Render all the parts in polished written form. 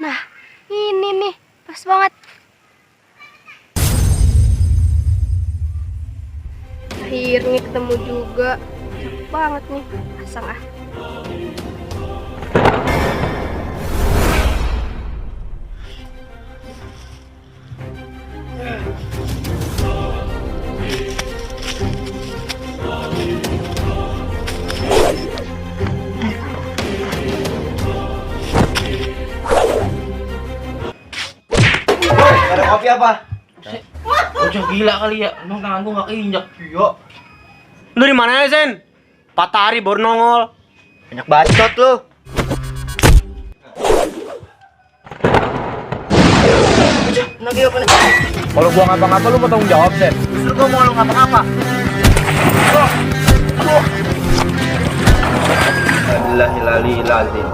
Nah, ini nih, pas banget. Akhirnya ketemu juga. Cakep banget nih, pasang ah. Ada kopi apa? Bocah gila kali ya, emang tangan gua gak keinjak. Iya. Lu di mana ya, Sen? 4 hari baru nongol. Banyak bacot lu. Lagi apa nih? Kalau gua ngapa-ngapa lu mau tanggung jawab, Sen. Justru gua mau lu ngapa-ngapa. Alhamdulillahirrahmanirrahim.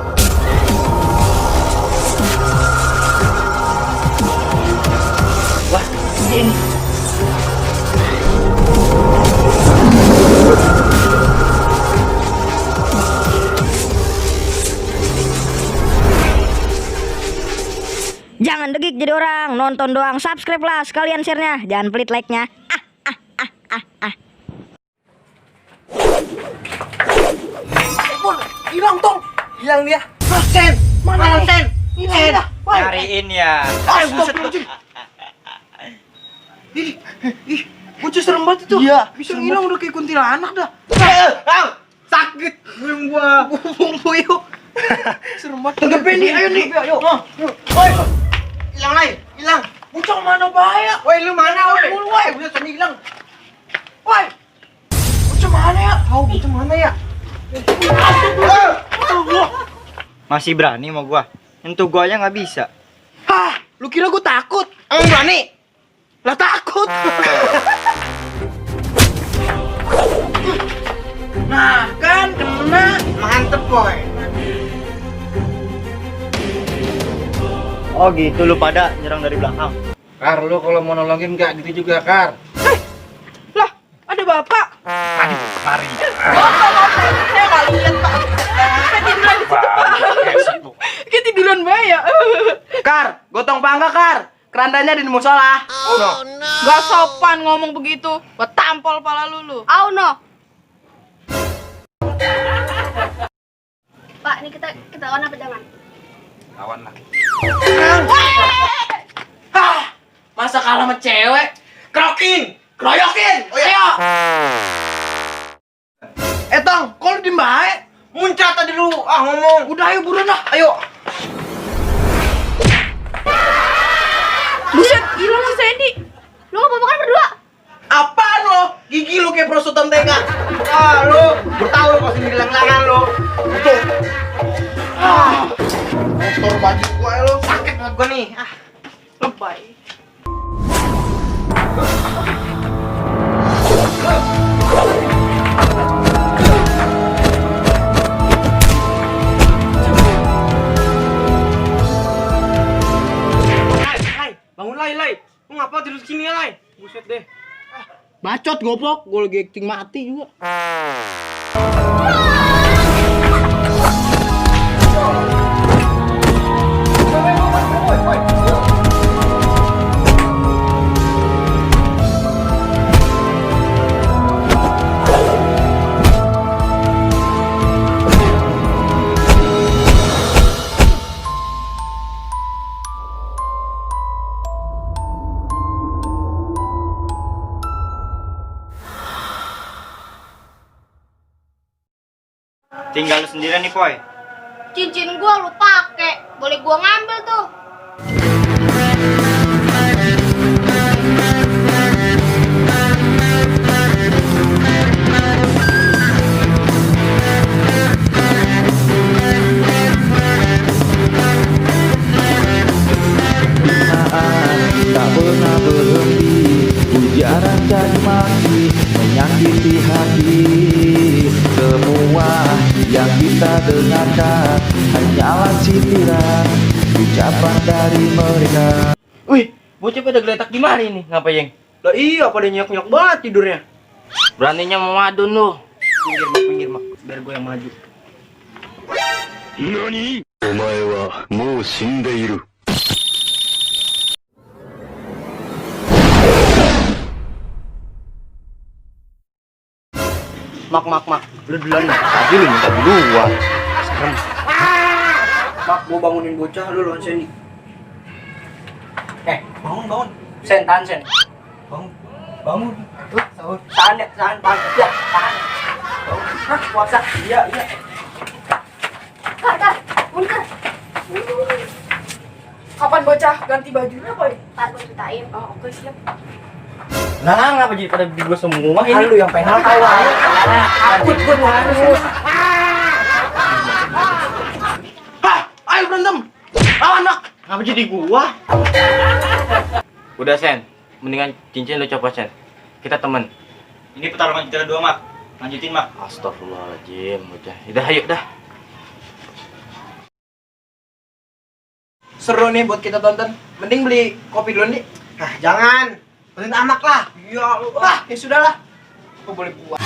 Wah, ini. Jangan degik jadi orang, nonton doang, subscribe lah sekalian share-nya, jangan pelit like-nya. Hilang tong. Hilang dia. Sen, mana Sen? Hilang dia. Nyariin ya. Astagfirullahaladzim. Ih, bocah serem banget itu. Iya, Bisa serem ngilang udah kayak kuntilanak dah. Sakit buyung gua. Yuk. Serem banget. Tegepin nih, ayo nih. Ayo. Woi. Hilang lagi. Hilang. Bocah mana bahaya? Woi, lu mana woi? Woi, Udah sana hilang. woi. Bocah mana ya? Tahu bocah mana ya? Masih berani mau gua. Nyentuh gua aja nggak bisa. Hah, lu kira gua takut? Emang berani? Lah takut. Nah, kan kena. Mantep boy. Oh gitu lu pada nyerang dari belakang. Kar, lu kalau mau nolongin nggak gitu juga, Kar. Lah, ada bapak. Aduh, mari. Saya nggak lihat, Pak. Saya tiduran di situ. Kita tiduran bahaya. Kar, gotong pangga, Kar. Kerandanya di musola. Oh, no. Gak sopan ngomong begitu. Gua tampol pala lu. Au no. Pak, ini kita lawan apa jangan? Lawan lah. Hah, masa kalah sama cewek? Krokin, keroyokin. Ayo. Tong, kok lu diem bae? Muncrat tadi lu. Ngomong. Udah ayo buruan lah. Ayo. Buset, hilang si Sandy. Lu apa kan berdua? Apaan lo? Gigi lu kayak prosot mentega. Lu bertahu lu pasti hilang-hilangan lu. Tuh. Motor baju gua lo. Sakit banget gua nih. Lebay. Lai, bangun Lai. Lu ngapa tidur sini ya, Lai? Buset deh. Bacot goblok, gua lagi acting mati juga. Tinggal lu sendirian nih, Poy. Cincin gua lu pake. Boleh gua ngambil tuh. Tak pernah berhenti, ujaran caci maki menyakiti hati. Semua yang kita dengarkan hanyalah sindiran ucapan dari mereka. Wih, bocah pada geletak di mari nih, ngapain? Lah iya, pada nyok-nyok banget tidurnya. Beraninya mau madun lu. Pinggir mak, biar gue yang maju. 何？お前はもう死んでいる。Mak, lu duluan. Tadi lu minta duluan. Mak, gua bangunin bocah lu lawan Sandy. Bangun. Sen, tahan Sen. Bangun. Tahan ya, tahan. Ya, tahan. Hah, puasa. Iya. Kapan bocah ganti bajunya, Boy? Ntar gue ceritain. Oh, oke, siap. Nah, ngapa jadi pada di gua semua Kan ini? lu yang pengen tahu. Takut gua harus. Hah, ayo berantem. Anak. Ngapa jadi gua? Udah Sen, mendingan cincin lu copot Sen. Kita temen. Ini pertarungan kita berdua Mak. Lanjutin Mak. Astagfirullahaladzim, udah ayo dah. Seru nih buat kita tonton. Mending beli kopi dulu nih. Ah, jangan. Penting anak lah. Ya Allah, ya sudahlah. Gua boleh buat.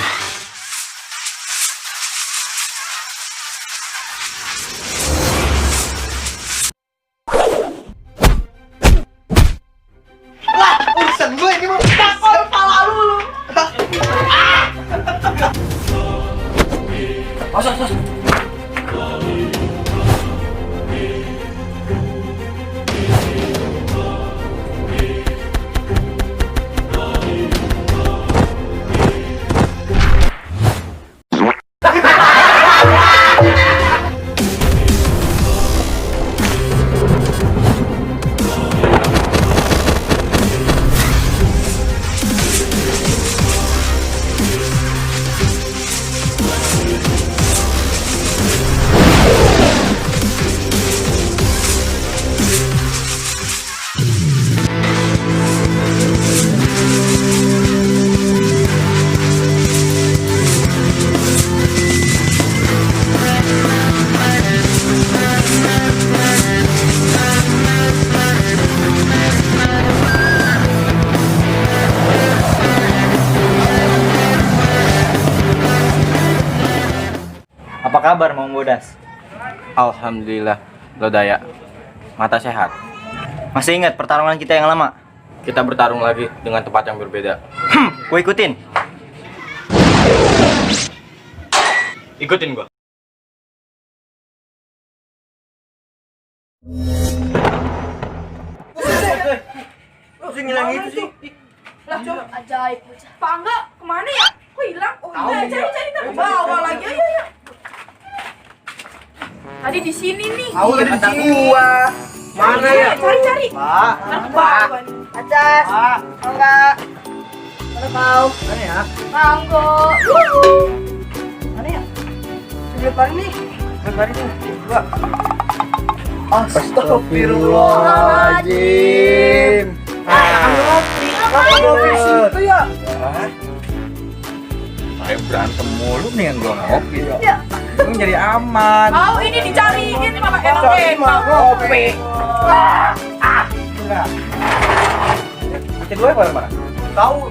Wah, urusan gue ini mah. Takol kepala lu. Os. Apa kabar Mang Bodas? Alhamdulillah, Lodaya. Mata sehat. Masih ingat pertarungan kita yang lama? Kita bertarung lagi dengan tempat yang berbeda. Gua ikutin. Ikutin gua. Sing hilang itu sih. Lah, coba. Ajaib bocah. Pangga kemana ya? Kok hilang? Oh iya, cari ke bawah lagi. Ayo. Tadi di sini nih. Tahu ada di sini. Mana ya? Cari. Pak. Ntar ke bawah nih. Atas. Pak. Enggak. Mana kau? Mana ya? Manggo. Mana ya? Lebar nih. Lebar ini. Dua. Astagfirullahaladzim. Itu ya. Kayak berantem mulu nih yang gua ngopi. Lu jadi aman. Mau ini dicariin malah enak-enak Kopi. Kita dua apa? Tahu.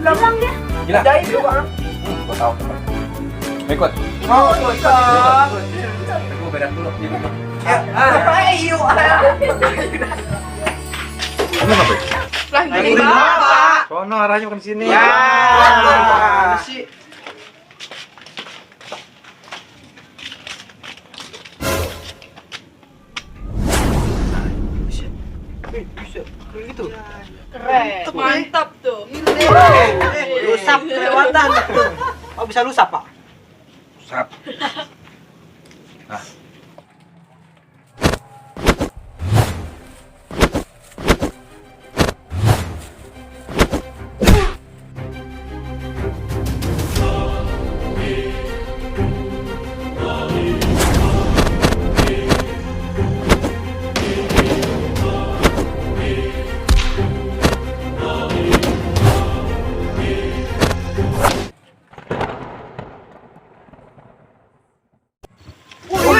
Bilang dia. Gila. Ajaib juga. Gua tahu teman. Ikut. Mau ikut. Gua beres dulu. Ayo. Kamu ngapain? lah Ini ini Bapak. Sono arahnya bukan sini. Ya. Mana sih? Bisa kayak gitu. keren mantap tuh Lusap kelewatan tuh. Oh bisa lusap Pak? Sap. Nah.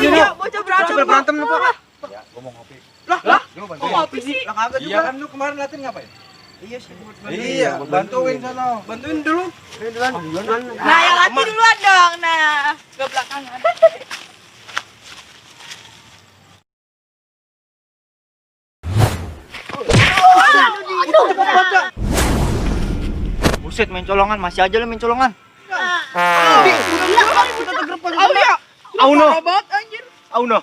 iya bocah berantem Pak. Ya, gua mau ngopi. lah Gua kok ngopi sih Lah kagak juga. Iya kan lu kemarin latihan ngapain? Iya sih. Iya, bantuin sono. Bantuin dulu. nah yang lati duluan dong nah ke belakangan Buset, main colongan, masih aja lu main colongan. Auno. Auno.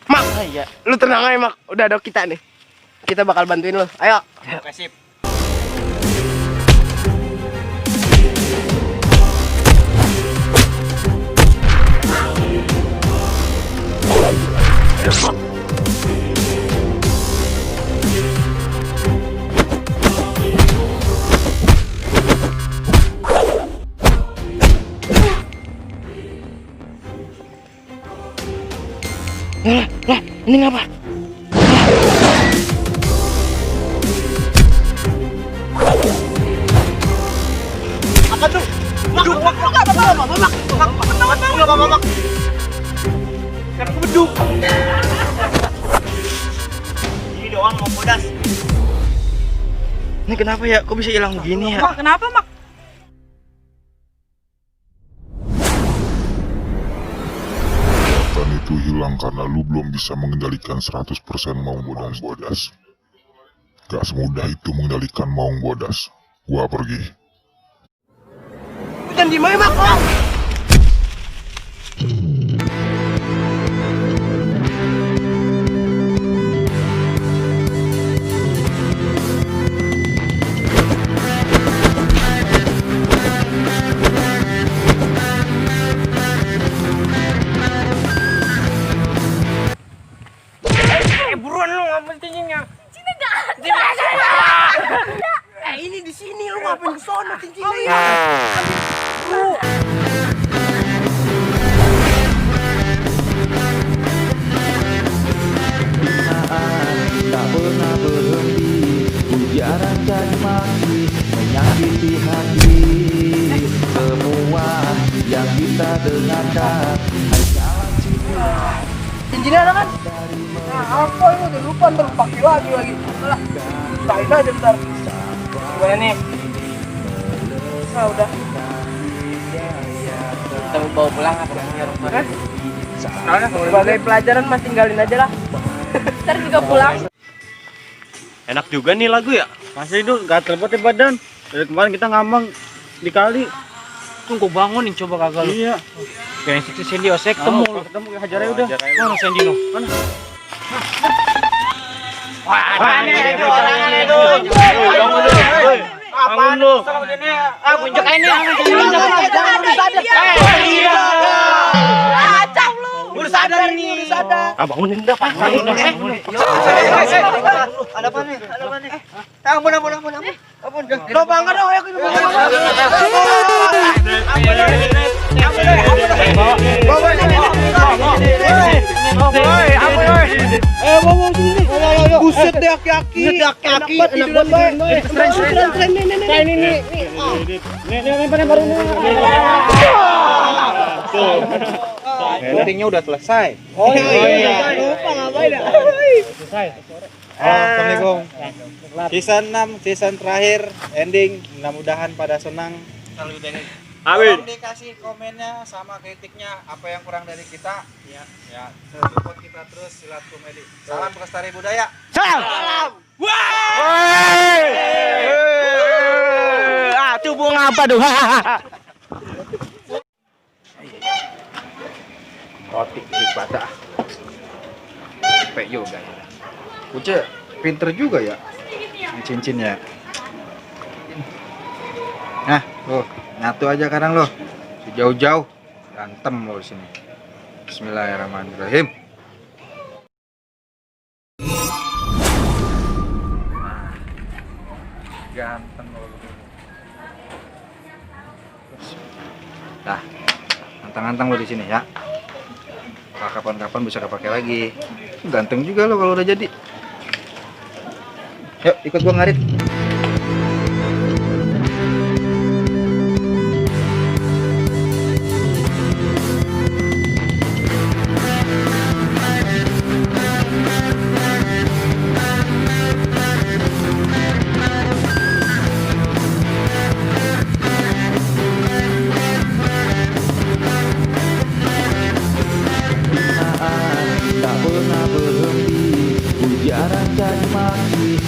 Mak, lu tenang aja Mak, udah ada kita nih. Kita bakal bantuin lu. Ayo. Kasih. Lah, ini ngapa? Apa tuh? Mak, kan beduk. Ini doang mau bodas. Ini kenapa ya? Kok bisa hilang begini ya? Mak, kenapa, Mak? Dan itu hilang karena lu belum bisa mengendalikan 100% Maung Bodas. Gak semudah itu mengendalikan Maung Bodas. Gua pergi. Jangan di mana, Mak? Buruan lu ngambil cincinnya. Ini di sini lu ngapain ke sono cincinnya? Tak pernah berhenti, ujaran caci maki menyakiti hati. Semua yang kita dengarkan hanyalah Cincinnya ada kan? Nah, apa ini udah lupa ntar pakai lagi. Alah, sain aja bentar. Gimana nih? Nah, udah. Kita mau bawa pulang apa? Kan? Sebagai pelajaran mas tinggalin aja lah. Ntar juga pulang. Enak juga nih lagu ya. Masih itu gatel banget badan. Dari kemarin kita ngambang di kali. Tunggu bangun nih coba kagak lu. Iya. Kayak situ Sandy Osek ketemu hajar aja udah. Mana Sandy no? Mana? Wah, ini orang itu. Bangun lu. Ah, kunjak ini. Kacau lu. Udah sadar nih, udah sadar. Ah, bangunin dah, Pak. Ada apa nih? Ampun. Lo bangga dong, ayo kita buset deh aki-aki. Enak banget. Keren nih. Syutingnya udah selesai. Oh iya. Lupa ngapain ya? Assalamualaikum. Season 6, season terakhir, ending. Mudah-mudahan pada senang. Amin. Tolong dikasih komennya sama kritiknya apa yang kurang dari kita. Ya. Support kita terus Silat Komedi. Salam pelestari budaya. Salam. Ah, tuh bunga apa tuh? Otik di patah. Capek juga ya. Uce, pinter juga ya. Cincinnya. Nah, loh, nyatu aja kadang loh. Jauh-jauh gantem loh di sini. Bismillahirrahmanirrahim. Ganteng loh begini. Nah, antang-antang lo di sini ya. Kapan-kapan bisa kepake lagi. Ganteng juga lo kalau udah jadi. Yuk, ikut gua ngarit. tak pernah ujaran caci maki